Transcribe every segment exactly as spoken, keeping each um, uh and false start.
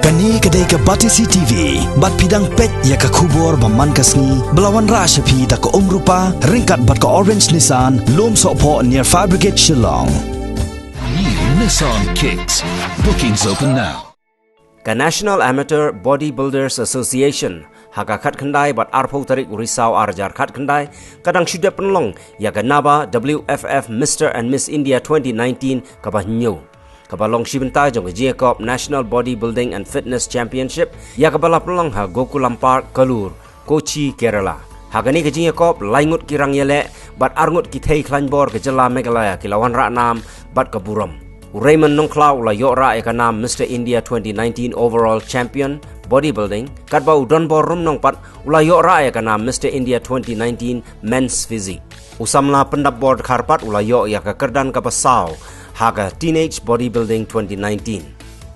Kane ka dei ka Batesi T V, bad phi dang peit ïa ka khubor ba man ka sngi, ba la wanrah sha phi da ka Umrupa, ryngkat bad ka Orange Nissan, Lumsohphoh near Fire Brigade Shillong. New Nissan Kicks. Bookings open now. Ka National Amateur Bodybuilders Association, ha ka khatkhyndai bad arphew tarik u Risaw ar hajar khatkhyndai, ka dang shu dep pynlong ïa ka NABA W F F Mister and Miss India twenty nineteen kaba hynñiew, kaba long shi bynta jong ka jingïakob National Bodybuilding and Fitness Championship, ïa kaba la pynlong ha Gokulam Park, Kalur, Kochi, Kerala. Ha kane ka jingïakob, lai ngut ki rangïaleh bad ar ngut ki thei khlaiñ bor ka jylla Meghalaya ki la wanrah nam bad ka burom. U Raymond Nongkhlaw u la ïoh rah ïa ka nam Mister India twenty nineteen Overall Champion Bodybuilding, katba u Donbor Rumnong pat u la ïoh rah ïa ka nam Mister India twenty nineteen Men's Physique. U samla Pyndapbor Dkhar pat u la ïoh ïa ka kyrdan kaba saw ha ka Teenage Bodybuilding twenty nineteen.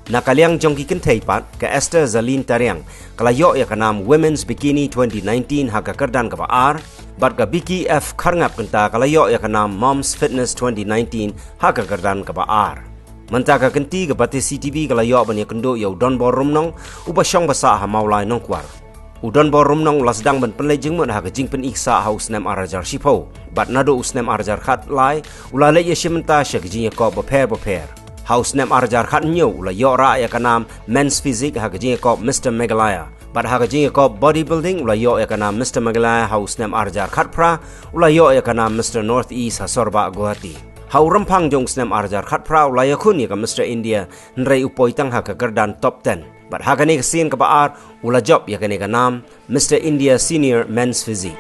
Na ka liang jong ki kynthei pat, ka Esther Zalin Tariang ka la ïoh ïa ka nam Women's Bikini twenty nineteen ha ka kyrdan kaba ar, bad ka Vicky F Kharngap Kynta ka la ïoh ïa ka nam Mom's Fitness twenty nineteen ha ka kyrdan kaba ar. Mynta ka kynti ka Batesi T V ka la ïoh ban ïakynduh ïa u Donbor Rumnong, uba shong ba sah ha Mawlai Nongkwar. U Donbor Rumnong u la sdang ban pynleit jingmut ha ka jingpyni sah ha u snem ar hajar shiphew, bad naduh u snem ar hajar khatlai u la leit ïashim bynta sha ki jingïakob bapher bapher. Ha u snem ar hajar khathynñiew u la ïoh rah ïa ka nam Men's Physique ha ka jingïakob Mister Meghalaya, bad ha ka jingïakob Bodybuilding u la ïoh ïa ka nam Mister Meghalaya. Ha u snem ar hajar khatphra u la ïoh ïa ka nam Mister North East ha Sorbah, Guwahati. Ha u Rymphang jong u snem ar hajar khatphra u la ïakhun ïa ka Mister India, hynrei u poi tang ha ka kyrdan top ten. Bad ha kane ka sien kaba ar u la jop ïa kane ka nam Mister India Senior Men's Physique.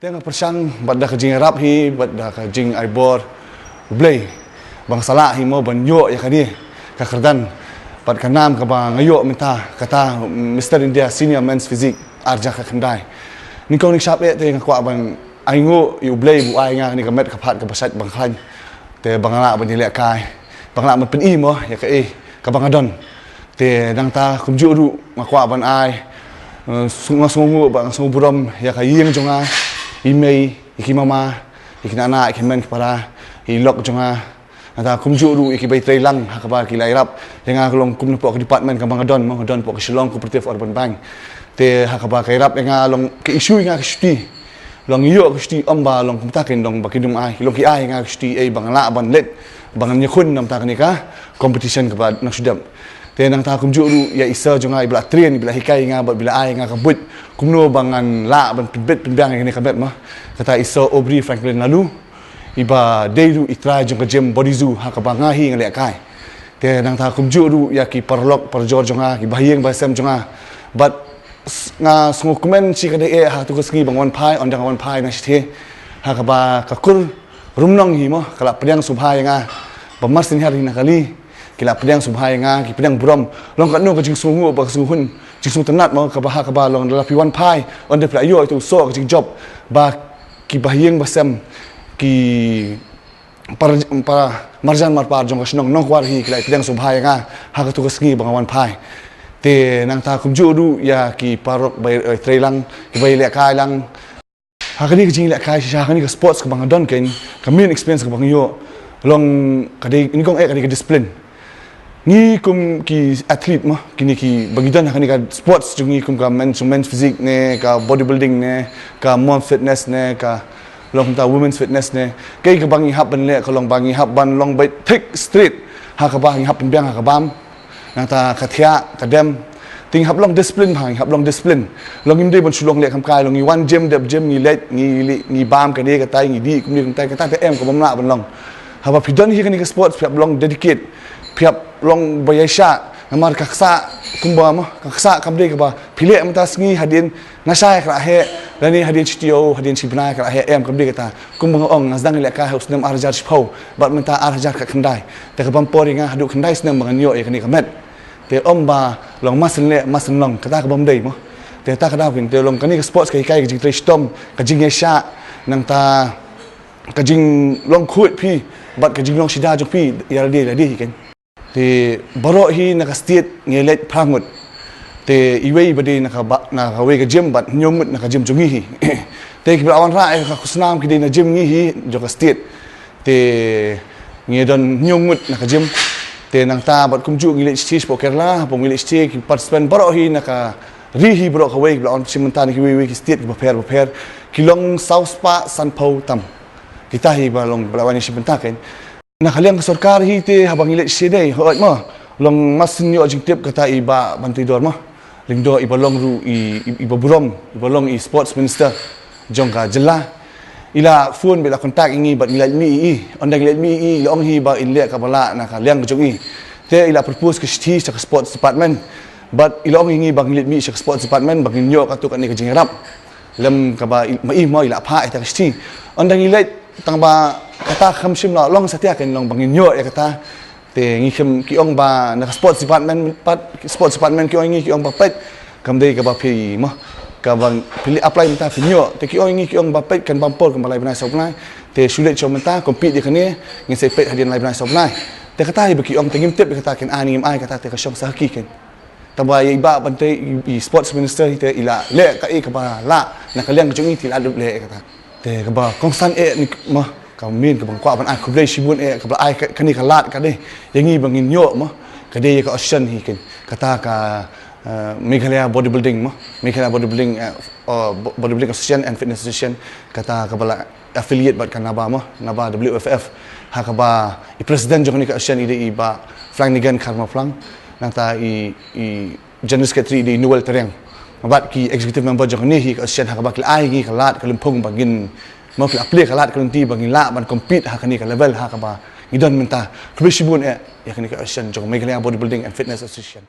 Te nga pyrshang bad da ka jingïarap hi, bad da ka jingai bor U Blei, ba nga sa lah hi mo ban ïoh ïa kane ka kyrdan bad ka nam kaba nga ïoh mynta, kata Mister India Senior Men's Physique ar hajar khatkhyndai. Nyngkong nyngshap eh te nga kwah ban ai nguh ïa U Blei ba u ai nga kane ka met ka phad kaba shait ba nga khlaiñ, te ba nga lah ban ïalehkai, ba nga lah ban pyni mo ïa kaei kaba nga don. Te nangta kumjuh ruh nga kwah ban ai, eh, sng-, nga sngewnguh bad nga sngewburom ïa ka ïing jong nga, i mei, i ki mama, i ki nana, i ki hynmen ki para, i lok jong nga. Nangta kumjuh ruh ïa kiba ïatrei lang ha kaba ki la ïarap ïa nga, ka long kum na pok ka department kaba nga don mo, nga don pok ka Shillong Cooperative Urban Bank. Te ha kaba ka ïarap ïa nga long ka issue ïa nga ka shuti. Long ïoh ka shuti, ym ba long kumta kin dong ba kin ym ai, long ki ai ïa nga ka shuti, eh, ba ngan lah ban leit, ba ngan ïakhun namar kane ka competition kaba nang shu dep. Te nangta kumjuh ruh ïa i sir jong nga iba la train, iba la hikai ïa nga bad iba la ai ïa nga ka buit kumno ba ngan lah ban pynbit pynbiang ïa kane ka met mo. Kata i sir Aubrey Franklin Laloo, iba dei ruh i trai jong ka gym Body Zoo ha kaba nga hi nga lehkai. Te nangta kumjuh ruh ïa ki paralok parajor jong nga, ki bahaïing bahasem jong nga. Bad s-, nga sngewkmen shi katdei eh ha tu ka sngi ba nga wan phai, ynda nga wan phai na shatei, ha kaba ka kur Rumnong hi mo, ka la pdiang sngewbha ïa nga. Ba mar sien hi na kali, ki la pdiang sngewbha ïa nga, ki pdiang burom. Long katno ka jingsngewnguh bad ka sngewhun, jingsngewtynnat mo, kaba ha kaba long da la phi wan phai, ynda phi la ïoh ïa u soh ka jingjop, ba ki bahaïing bahasem, ki par, para marjan marpar jong ka shnong Nongkwar hi ki la pdiang sngewbha ïa nga ha katu ka sngi ba nga wan phai. Te nangta kumjuh ruh ïa ki paralok ba ïatrei lang, kiba ïalehkai lang. Ha kane ka jinglehkai shisha, ha kane ka sports kaba nga don, ka, ka main experience kaba nga ïoh long ka dei, nyngkong eh ka dei ka discipline. Ngi kum ki athlete mo, kine ki ba ngi don ha kane ka sports jong ngi kum ka men's, men's physique ne, ka bodybuilding ne, ka men's fitness ne, ka long ta women's fitness ne. Kaei kaba ngi hap ban leh ka long ba ngi hap ban long beit thick straight ha kaba ngi hap ban biang ha ka bam. Nangta ka thiah, ka dem. Te ngi hap long discipline bha, ngi hap long discipline. Long ngim dei ban shu long leh kham kai, long ngi wan gym, dep gym, ngi leit, ngi leh, ngi bam kane katai, ngi dih kumne kumtai, kata te em, ka bym lah ban long. Haba phi don hi kane ka sports, phi hap long dedicate, phi hap long ba ïaishah. Namar ka ksa kumba mo, ka ksa kam dei kaba phi leh mynta sngi, hadien nashai ka la heh, lane hadien shi taïew, hadien shi bnai ka la heh, em, kam dei kata. Kumba nga ong, nga sdang lehkai ha u snem ar hajar shiphew bad mynta ar hajar khatkhyndai. Te ka bam por ïa nga haduh khyndai snem ba ngan ïoh ïa kane ka met. Te ym ba long ma sngewleh ma sngewnong, kata ka bym dei mo. Te kata ka daw keiñ, te long kane ka sports ka hikai ka jingtrei shitom, ka jingïaishah, nangta ka jinglong khuid phi bad ka jinglong shida jong phi ïa lade lade hi keiñ. Te baroh hi na ka state ngi leit phra ngut. Te iwei ba dei na ka ba, na kawei ka gym bad hynñiew ngut na ka gym jong ngi hi. Te kiba la wanrah ïa ka khusnam ki dei na gym ngi hi jong ka state. Te ngi don hynñiew ngut na ka gym. Te nangta bad kumjuh ngi leit shithi shapoh Kerala, hapoh ngi leit shithi ki participant baroh hi na ka ri hi baroh kawei, kiba la wan shim bynta na kiwei wei ki state kiba pher bapher, ki long saw spah sanphew tam. Kita hi ba long ba la wan shim bynta keiñ. Na ka liang ka sorkar hi te haba ngi leit shithi dei, hooid mo, long ma shu ïoh jingtip kata i Bah Banteidor mo. Lyngdoh iba long ruh i, i, iba burom, iba long i sports minister jong ka jylla. I la phone bad i la contact ïa ngi bad ngi leit mih ïa i. Ynda ngi leit mih ïa i, i la ong hi ba in leh kaba lah na ka liang ka jong i. Te i la propose ka shithi sha ka sports department. Bad i la ong ïa ngi ba ngi leit mih sha ka sports department ba ngin ïoh katto katne ka jingïarap. Lem kaba i, ma i mo i la phah ïa ka shithi. Ynda ngi leit tang ba kata kam shym la long satia, kan long ba ngin ïoh ïa kata. Te ngi khlem, ki ong ba na ka sports department pat, sports department ki ong ïa ngi, ki ong ba peit, kam dei kaba phi mo, kaba phi leit apply mynta phin ïoh. Te ki ong ïa ngi, ki ong ba peit kan bam por kumba lai bnai saw bnai. Te shu leit shuwa mynta, compete ïa kane, ngin sa peit hadien lai bnai saw bnai. Te kata hi ba ki ong, te ngim tip ïa kata, kan ai ne ngim ai kata, te ka shong sha ki keiñ. Tangba ïa i Bah Bantei, i, i sports minister hi te i la leh kaei kaba lah na ka liang ka jong i, te i la dup leh ïa kata. Te kaba kongsan eh ni mo, ka mih kaba nga kwah ban ai khublei shibun eh, kaba la ai ka, kane ka lad ka dei ïa ngi ba ngin ïoh mo, ka dei ïa ka association hi keiñ, kata ka, eh, Meghalaya Bodybuilding mo, Meghalaya Bodybuilding, eh, oh, Bo-, Bodybuilding Association and Fitness Association, kata kaba la affiliate bad ka NABA mo, NABA W F F. Ha kaba i president jong kane ka association i dei i Bah Flanagan Kharmaflang, nangta i, i General Secretary i dei i Noel Tariang. Bad ki executive member jong kane hi ka association, ha kaba ki la ai ngi ka lad ka lympung ba ngin mo, ki la plie ka lad ka lynti ba ngin lah ban compete ha kane ka level ha kaba ngi don mynta. Khublei shibun eh ïa kane ka association jong Meghalaya Bodybuilding and Fitness Association.